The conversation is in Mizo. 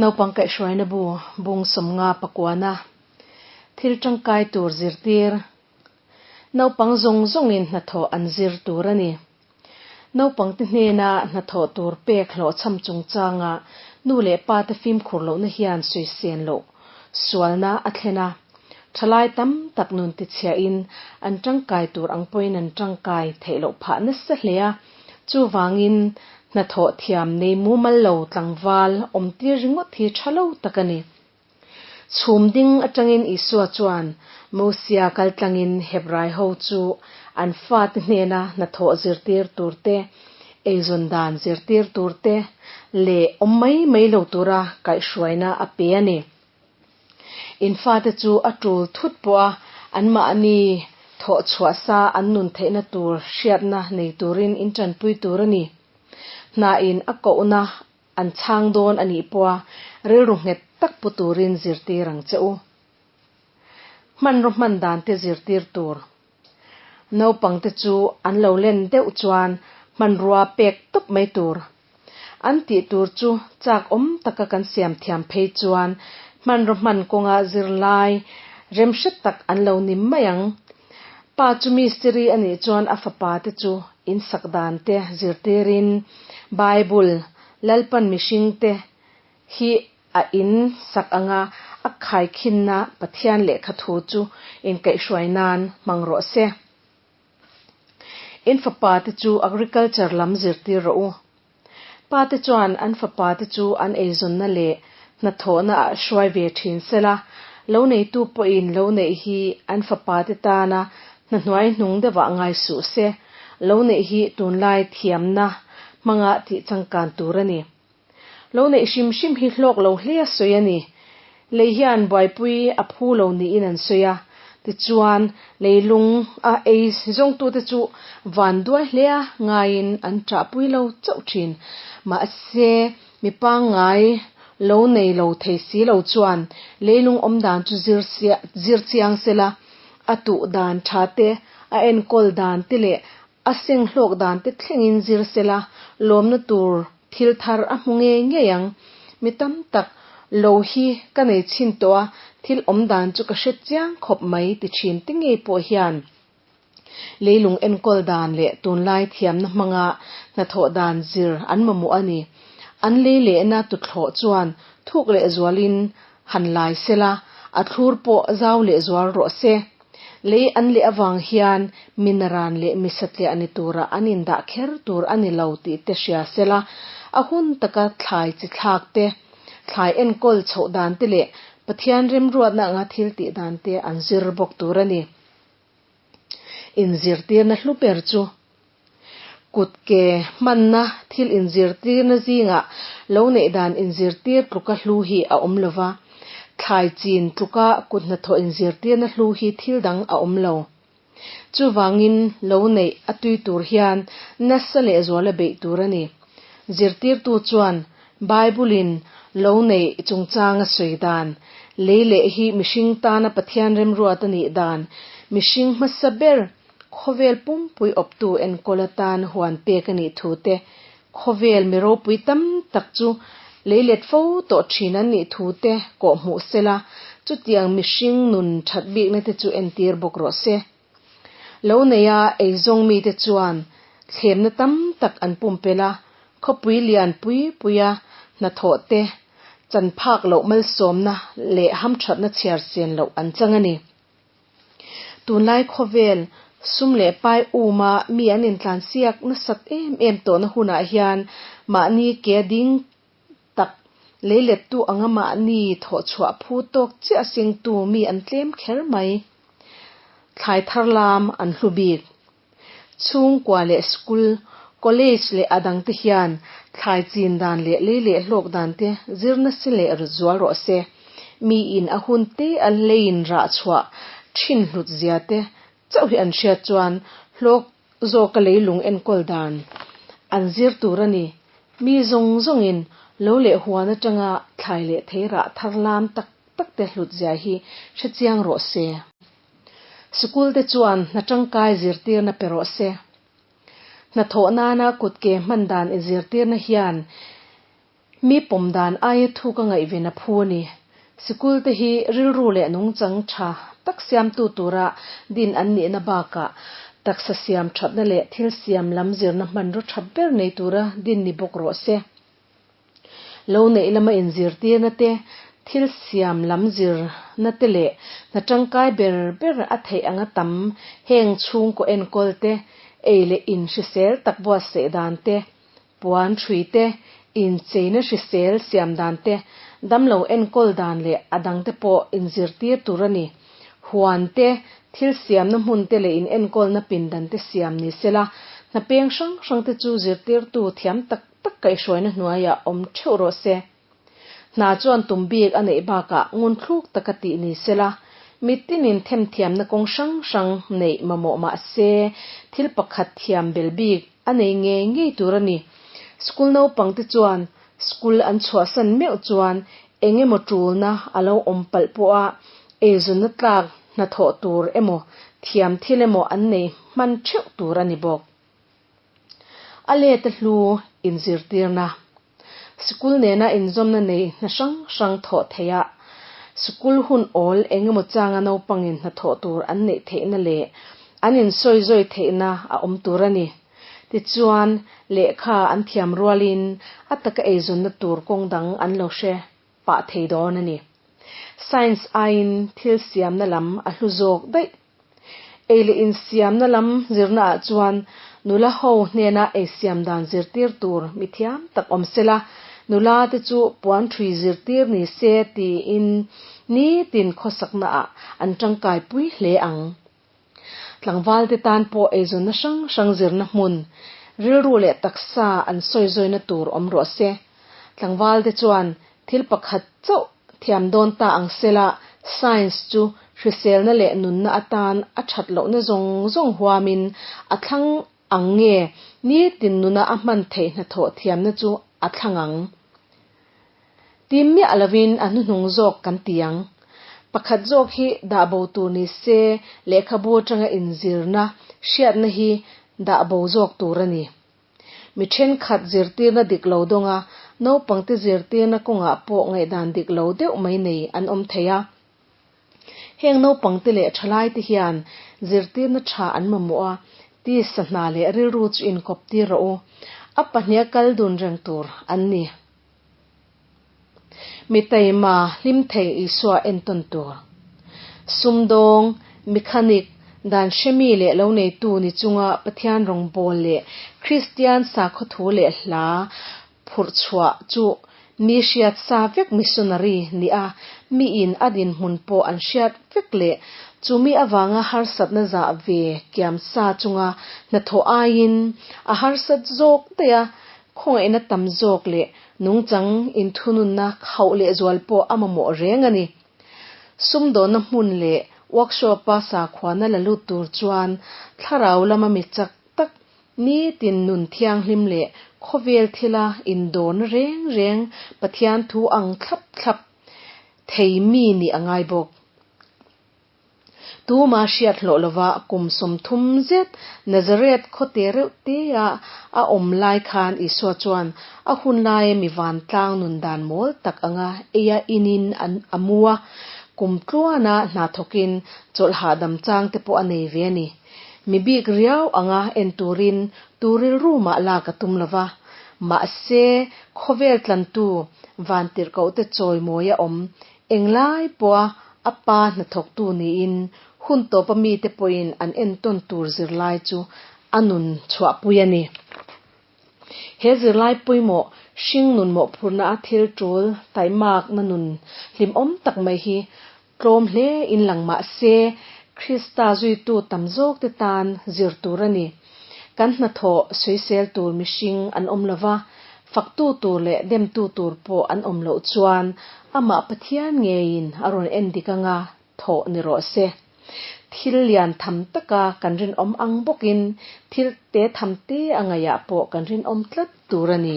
Naupang kaihhruaina bu bung 50 pakuana thil tangkai tur zirtir. Naupang zawng zawngin hnathawh an zir tur a ni. Naupangte hnena hnathawh tur pek hlawhchham chungchanga nu leh pate fimkhur lohna hian sawisel loh sualna a thlen a. Thalai tam tak nun tichhiahin an tangkai tur ang pawhin an tangkai theih loh phah nasa hle a. Chuvangin hnathawh thiam nei mumal lo tlangval awmtir ringawt hi tha lo tak a ni. Chhum ding atangin Isua chuan Mosia kaltlangin Hebrai ho chu an fate hnena hnathawh zirtir tur te, eizawn dan zirtir tur te leh awm mai mai lo tura kaihhruaina a pe a ni. In fate chu a tul thut pawh a, anmahni thawh chhuah sa an nun theihna tur hriatna nei turin in tanpui tur a ni. Hnain a kohna an chhang dawn a nih pawha rilru nghet tak pu turin zirtir ang che u. Hmanraw hman dan te zirtir tur. Naupangte chu an lo len deuh chuan hmanrua pek tawp mai tur. An tih tur chu chak awm taka kan siam thiam phei chuan hmanraw hman kawnga zirlai remhre tak an lo ni mai ang. Pa chu mistiri a nih chuan a fapa te chu insak dan te zirtirin Bible Lalpan mihringte hi a in sak anga a khaikhinna Pathian lehkha thu chu inkaihhruai nan hmang rawh se. In fapa te chu agriculture lam zirtir rawh u. Pa te chuan an fapa te chu an eizawnna leh hnathawhna ah hruai ve thin sela, lo neitu pawhin lo neih hi an fapa te tana hnahnuai hnung deuhah ngai suh se, lo neih hi tunlai thiamna hmanga tih changkan tur a ni. Lo neih hrim hrim hi hlawk lo hle a sawi a ni. Lei hian buaipui a phu lo niin an sawi a. Tichuan, leilung a ei zawngtute chu van duai hle a ngaiin an ṭahpui lo chauh ṭhin. Mahse, mi pangngai lo nei lo thei si lo chuan leilung awmdan chu zir chiang sela, a tuh dan ṭha te, a enkawl dan te leh A seng hlawk dan te thlengin zir sela, lawmna tur thil thar a hmu ngei ngei ang. Mi tam tak lo hi ka nei chhin tawh a, thil awm dan chu ka hre chiang khawp mai ti thin te ngei pawh hian leilung enkawl dan leh tunlai thiamna hmanga hnathawh dan zir an mamawh a ni. An lei lehna tuthlawh chuan thuk leh zualin han lai sela, a thlur pawh zau leh zual rawh se. Lei an leh avang hian mi naran leh mi satliah ni tura an indah kher tur a ni lo tih te hria sela, a hun taka thlai chi thlak te, thlai enkawl chhoh dan te leh Pathian remruatna anga thil tih dan te an zir bawk tur a ni. Inzirtirna hlu ber chu kut ke hmanna thil inzirtirna zingah lo neih dan inzirtir tluka hlu hi a awm lo va, thlai chin tluka kut hnathawh inzirtirna hlu hi thil dang a awm lo. Chuvangin lo neih a tui tur hian nasa lehzuala beih tur a ni. Zirtirtu chuan Bible-in lo neih chungchanga sawi dan, lei leh hi mihring tana Pathian remruat a nih dan, mihring hmasa ber Khawvel pumpui awptu enkawl atan huan pek a nih thu te, khawvel mi ropui tam tak chu leilet fo tawh thin an nih thu te kawh hmuh sela, chutiang mihring nun that bikna te chu entir bawk rawh se. Lo neia eizawng mite chuan thlemna tam tak an pumpelh a, khawpui lian pui puia hnathawh te, chan phak loh malsawmna leh hamthatna chhiar sen loh an chang a ni. Tunlai khawvel sum leh pai uma mi an intlansiak nasat em em tawhna hunah hian mahni ke ding tak leilettu anga mahni thawhchhuah phu tawk chiah sengtu mi an tlem kher mai. Thlai thar lam an hlu bik. Chhungkua leh school, college leh a dangte hian thlai chin dan leh lei leh hlawk dan te zir nasa leh zual rawh se. Miin a hun te a leiin rah chhuah thin hlut zia te chauh hi an hriat chuan hlawk zawka leilung enkawl dan an zir tur a ni. Mi zawng zawngin lo leh huan atanga thlai leh thei rah thar lam tak tak te hlut zia hi hrechiang rawh se. Sikul te chuan hna tangkai zirtirna pe rawh se. Hnathawh nana kutke hman dan inzirtirna hian Mi pawm dan aia thuk a ngaihven a phu a ni. Sikul te hi rilru leh nungchang tha tak siamtu tura din an nihna bakah taksa siam thatna leh thil siam lam zirna hmanraw tha ber nei tura din ni bawk rawh se. Lo neih lama inzirtirna te, thil siam lam zirna te leh hna tangkai ber ber a theih anga tam heng chhungkaw enkawl te, ei leh in hrisel tak buatsaih dan te, puan ṭhui te, incheina hrisel siam dan te, damlo enkawl dan leh a dangte pawh inzirtir tur a ni. Huan te, thil siamna hmun te leh inenkawlna pindan te siam ni sela, hna peng hrang hrang te chu zirtirtu thiam tak tak kaihhruaina hnuaiah awm theuh rawh se. Hna chuan tum bik a neih bakah ngunthluk taka tih ni sela, mitinin themthiamna kawng hrang hrang neih mamawh mah se thil pakhat thiam bel bik a nei ngei ngei tur a ni. School naupangte chuan school an chhuahsan meuh chuan eng emaw tulna a lo awm palh pawha eizawnna tlak hnathawh tur emaw thiam thil emaw an nei hman theuh tur a ni bawk. A let a hlu inzirtirna. Sikul nena inzawmna nei hna hrang hrang thawh theih a, sikul hun awl eng emaw changa naupangin hnathawh tur an neih theihna leh an insawizawi theihna a awm tur a ni. Tichuan, lehkha an thiam rualin a taka eizawnna tur kawng dang an lo hre pah thei dawn a ni. Science aiin thil siamna lam a hlu zawk daih. Ei leh insiamna lam zirnaah chuan nula ho hnena eisiam dan zirtir tur mi thiam tak awm sela, nula te chu puan ṭhui zirtir ni se tiin nitin khawsaknaah an ṭangkaipui hle ang. Tlangval te tan pawh eizawnna hrang hrang zirna hmun, rilru leh taksa an sawizawina tur awm rawh se. Tlangval te chuan thil pakhat chauh thiam dawn ta ang sela, science chu hriselna leh nunna atan a that lohna zawng zawng huamin a thlang ang nge nitin nuna a hman theih hnathawh thiamna chu a thlang ang. Tim miah lovin a hnuhnung zawk kan ti ang. Pakhat zawk hi dah bo tur ni se lehkhabu atanga inzirna hriatna hi dah bo zawk tur a ni. Mi thenkhat zirtirna dik lo dawnga naupangte zirtirna kawngah pawh ngaihdan dik lo deuh mai nei an awm thei a. Heng naupangte leh thalaite hian zirtirna tha an mamawh a, tisa hna leh rilru chu inkawp tir rawh u. A pahniha kal dun reng tur an ni. Mi taima hlim thei Isua entawn tur. Sumdawng, mechanic, dan hremi leh lo neitu ni chunga Pathian rawngbâwl leh Kristian sakhaw thu leh hla phurh chhuah chu mi hriat sa vek missionary nia miin a dinhmun pawh an hriat vek leh chumi avanga harsatna zah ve kiam sa chunga hnathawh aiin a harsat zawk daih a, Khawngaihna tam zawk leh nungchang inthununna khauh lehzual pawh a mamawh reng a ni. Sumdawnna hmun leh workshop-a sakhuana la lut tur chuan thlarau lama mi chak tak nitin nun thianghlim leh khawvel thila indawrna reng reng Pathian thu ang thlap thlap thei mi nih a ngai bawk. Tuma hriat hlawh lova kum 30 zet Nazareth khawte reuh tea a awm lai khan Isua chuan a hun laia mi vantlang nun dan mawl tak anga eia inin an a mu a, kum tluana hna thawkin chawlh hahdam chang te pawh a nei ve a ni. Mi bik riau anga en turin tu rilru mah lak a tum lova. Mahse, khawvel tlantu vantirhkohte chawimawi a awm Englai pawha a pa hnathawktu niin hun tawpa mite pawhin an entawn tur zirlai chu a nun chhuahpui a ni. He zirlai pawimawh hring nun mawhphurhna a thil tul taimakna nun hlimawm tak mai hi tlawm hle in lang mah se Krista zuitu tam zawkte tan zir tur a ni. Kan hnathawh sawisel tur mihring an awm lova, faktu tur leh demtu tur pawh an awm loh chuan amah Pathian ngeiin a rawn en dik anga thawh ni rawh se. Thil lian tham taka kan rinawm ang bawkin thil te tham te a ngaihah pawh kan rinawm tlat tur a ni.